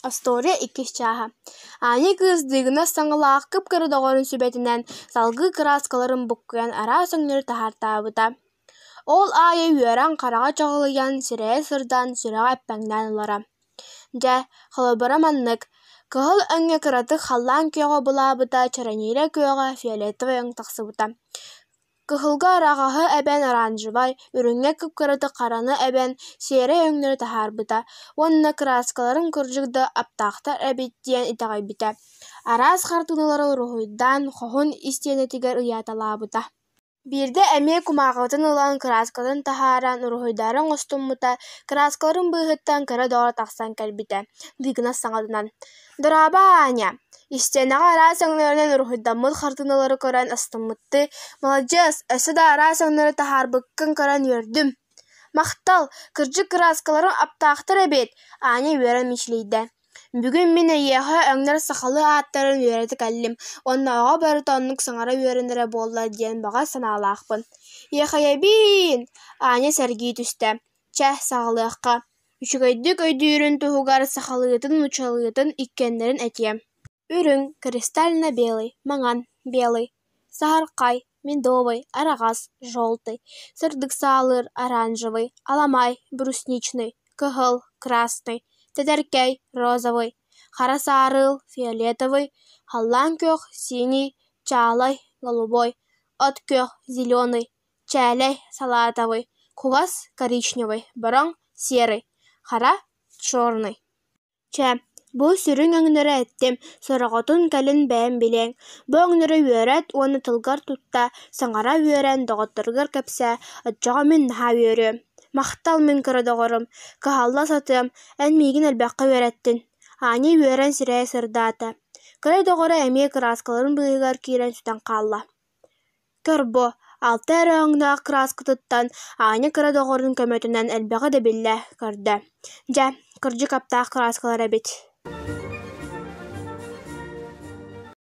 Остуоруйа иккис чааһа Аня кыыс дыыгынас саҥалаах кып-кыра доҕорун сүбэтинэн салгыы кырааскаларын буккуйан араас өҥнөрү таһаартаабыта. Ол аайы үөрэн хараҕа чаҕылыйан, сирэйэ сырдаан, сүрэҕэ эппэҥнээн ылара. Дьэ, холобура маннык: кыһыл өҥҥө кыратык халлаан күөҕэ былаабыта, чэрэниилэ күөҕэ, фиолетовай өҥ тахсыбыта. Кыһылга араҕаһы эбэн оранжевай, үрүҥҥэ кып-кыратык хараны эбэн сиэрэй өҥнөрү таһаарбыта уонна кырааскаларым кырдьык да аптаахтар эбит диэн итэҕэйбитэ. Араас хартыыналары уруһуйдаан хоһун истиэнэтигэр ыйаталаабыта. Биирдэ эмиэ кумааҕытын ылан, кырааскатын таһааран, уруһуйдаары оҥостуммута, кырааскаларын быыһыттан кыра доҕоро тахсан кэлбитэ, дыыгынас саҥатынан: «Дорообо, Аня! Истиэнэҕэ араас өҥнөрүнэн уруһуйдаммыт хартыыналары көрөн астыммыттыы, маладьыас, өссө да араас өҥнөрү таһаарбыккын көрөн үөрдүм. Махтал, кырдьык кырааскаларым аптаахтар эбит», Аня үөрэн мичилийдэ. Бүгүн мин эйиэхэ өҥнөр сахалыы ааттарын үөрэтэ кэллим уонна оҕо барыта оннук саҥара үөрэнэрэ буоллар диэн баҕа санаалаахпын. Иэхэйэбиин, Аня сэргии түстэ, чэ, саҕалыахха, үчүгэйдик өйдүүрүн туһугар сахалыытын-нууччалыытын иккиэннэрин этиэм. Үрүҥ, кристально-белый, маҥан, белый, саһархай, медовый, араҕас, желтый, сырдык саалыыр, оранжевый, аламай, брусничный, кыһыл, красный, тэтэркэй, розовый, хара саарыыл, фиолетовый, халлаан күөх, синий, чаалай, голубой, от күөх, зеленый, чээлэй, салатовый, кугас, коричневый, бороҥ, серый, хара, черный. Чэ, бу сүрүн өҥнөрү эттим, сороҕотун кэлин бэйэҥ билиэҥ. Бу өҥнөрү үөрэт уонна тылгар тутта, саҥара үөрэн, доҕотторгор кэпсээ, оччоҕо мин наһаа үөрүөм. Махтал, мин кыра доҕорум, кыһалла сатыам, эн миигин элбэххэ үөрэттин. Аня үөрэн сирэйэ сырдаата. Кыра доҕоро эмиэ кырааскаларын быыһыгар киирэн сүтэн хаалла. Көр бу, алта эрэ өҥнөөх кырааскатыттан Аня кыра доҕорун көмөтүнэн элбэҕи да биллэ, көрдө. Дьэ, кырдьык аптаах кырааскалар эбит.